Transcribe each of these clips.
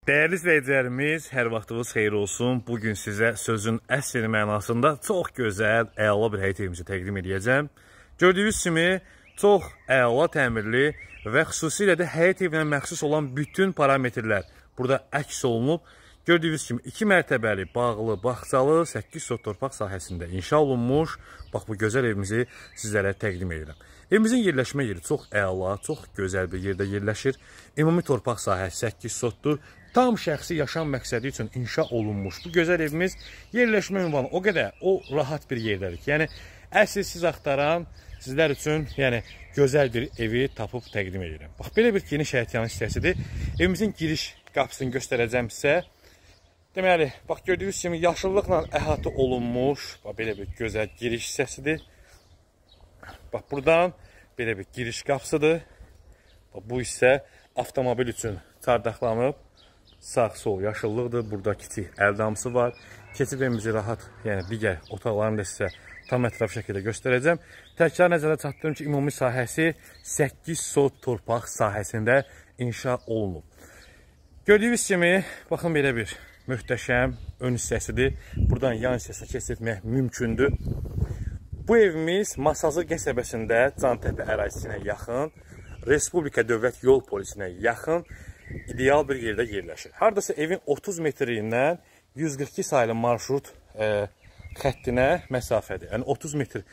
Dəyərli izləyicilərimiz, hər vaxtınız xeyir olsun. Bugün sizə sözün əsl mənasında çox gözəl, əla bir həyət evimizi təqdim edəcəm. Gördüyünüz kimi çox əla təmirli və xüsusilə də həyət evinə məxsus olan bütün parametrlər burada əks olunub. Gördüyünüz kimi 2 mərtəbəli, bağlı, bağçalı 8 sot torpaq sahəsində inşa olunmuş. Bax bu gözəl evimizi sizlərə təqdim edirəm. Evimizin yerləşmə yeri çox əla, çox gözəl bir yerdə yerləşir. Ümumi torpaq sahəsi 8 sotdur. Tam şəxsi yaşam məqsədi üçün inşa olunmuş bu gözəl evimiz yerləşmə ünvanı o qədər o rahat bir yerdədir ki, yəni əsl siz axtaran sizlər üçün yəni gözəl bir evi tapıb təqdim edirəm. Bax belə bir geniş həyətyanı hissəsidir. Evimizin giriş qapısını göstərəcəm sizə. Deməli, bax gördüyünüz kimi yaşıllıqla əhatə olunmuş, bax belə bir gözəl giriş hissəsidir. Bax buradan belə bir giriş qapısıdır. Bax bu hissə avtomobil üçün çardaqlanıb. Sağ-sol yaşıllıqdır. Burada kiçik əl damısı var. Keçib evimizi rahat, yəni digər otaqlarını da sizə tam ətraf şəkildə göstərəcəm. Təkrar nəzərə çatdırım ki, ümumi sahəsi 8 sot torpaq sahəsində inşa olunub. Gördüyünüz kimi, baxın belə bir möhtəşəm ön hissəsidir. Buradan yan hissəsinə keçirtmək mümkündür. Bu evimiz Masazır qəsəbəsində Cantəpə ərazisinə yaxın, Respublika Dövlət Yol Polisinə yaxın ideal bir yerdə yerləşir. Hardasa evin 30 metrindən 142 sayılı marşrut xəttinə məsafədir. Yəni 30 metr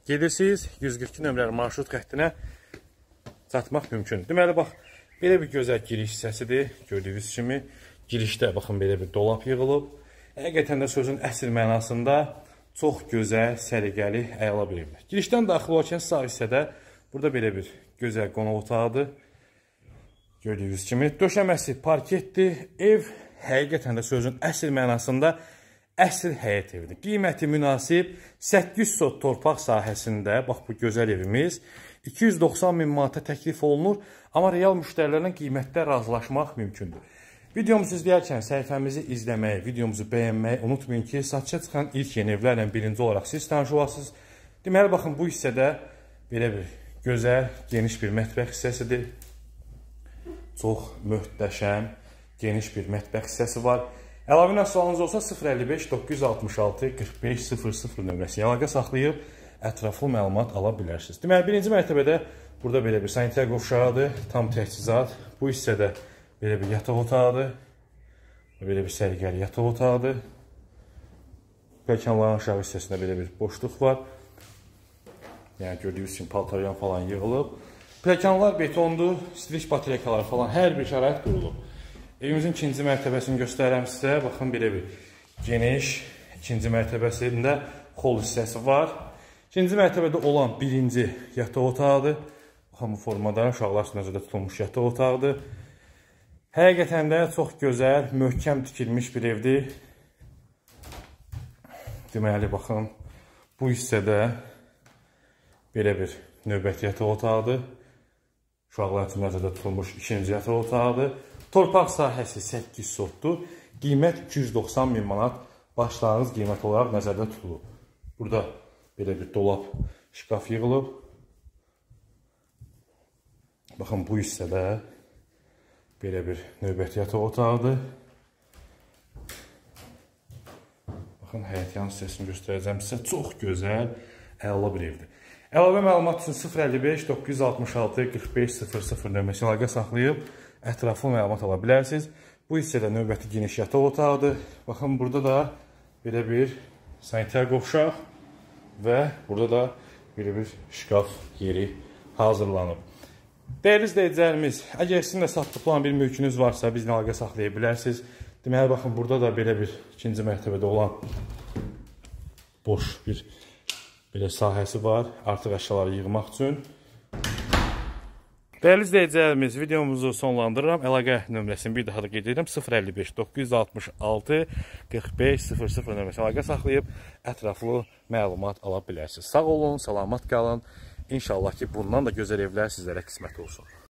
gedirsiniz, 142 nömrəli marşrut xəttinə çatmaq mümkündür. Deməli, bax, belə bir gözəl giriş hissəsidir. Gördüyünüz kimi girişdə baxın belə bir dolap yığılıb. Həqiqətən də sözün əsl mənasında çox gözəl, səliqəli, əla bir evdir. Girişdən daxil olarkən sağ hissədə burada belə bir gözəl qonaq otağıdır. Gördüyünüz kimi döşəməsi parketdir. Ev həqiqətən də sözün əsl mənasında əsl həyət evidir. Qiyməti münasib 800 sot torpaq sahəsində bax bu gözəl evimiz 290 min manata təklif olunur, amma real müştərilərlə qiymətdə razılaşmaq mümkündür. Videomuzu izləyərkən səhifəmizi izləməyi, videomuzu bəyənməyi unutmayın ki, satışa çıxan ilk yeni evlərlə birinci olaraq siz tanış olasınız. Deməli, baxın bu hissədə belə bir gözəl, geniş bir mətbəx hissəsidir. Çox möhtəşəm, geniş bir mətbəx hissəsi var. Əlavə nə sualınız olsa 055 966 45 00 nömrəsi əlaqə saxlayıb ətraflı məlumat ala bilərsiniz. Deməli, birinci mərtəbədə burada belə bir sanitar qovşağıdır, tam təchizat. Bu hissədə belə bir yataq otağıdır. Belə bir səliqəli yataq otağıdır. Pləkanların aşağı hissəsində belə bir boşluq var. Yəni gördüyünüz kimi paltaryan falan yığılıb. Pləkanlar betondur, strik batareykalar falan, hər bir şərait qurulub. Evimizin ikinci mərtəbəsini göstərirəm sizə. Baxın, belə bir geniş ikinci mərtəbəsində xol hissəsi var. İkinci mərtəbədə olan birinci yataq otağıdır. Baxın, bu formada uşaqlar üçün nəzərdə tutulmuş yataq otağıdır. Həqiqətən də çox gözəl, möhkəm tikilmiş bir evdir. Deməli, baxın, bu hissədə belə bir növbəti yataq otağıdır. Uşaqlar üçün nəzərdə tutulmuş ikinci yataq otağıdır. Torpaq sahəsi 8 sotdur. Qiymət 290 min manat başlanğıc qiymət olaraq nəzərdə tutulub. Burada belə bir dolap, şkaf yığılıb. Baxın, bu hissədə belə bir növbəti yataq otağıdır. Baxın, həyətyan hissəsini göstərəcəm sizə. Çox gözəl, əla bir evdir. Əlavə məlumat üçün 055 966 45 00 nömrəsi əlaqə saxlayıb ətraflı məlumat ala bilərsiniz. Bu hissədə növbəti geniş yataq otağıdır. Baxın, burada da belə bir sanitar qovşaq və burada da belə bir şkaf yeri hazırlanıb. Dəyərli izləyicilərimiz, əgər sizin də satılıb olan bir mülkünüz varsa, bizlə əlaqə saxlaya bilərsiniz. Deməli, baxın, burada da belə bir ikinci mərtəbədə olan boş bir belə sahəsi var, artıq əşyaları yığmaq üçün. Dəyərli izləyicilərimiz, videomuzu sonlandırıram. Əlaqə nömrəsini bir daha da qeyd edirəm. 055 966 45 00 nömrəsi əlaqə saxlayıb ətraflı məlumat ala bilərsiniz. Sağ olun, salamat qalın. İnşallah ki, bundan da gözəl evlər sizlərə qismət olsun.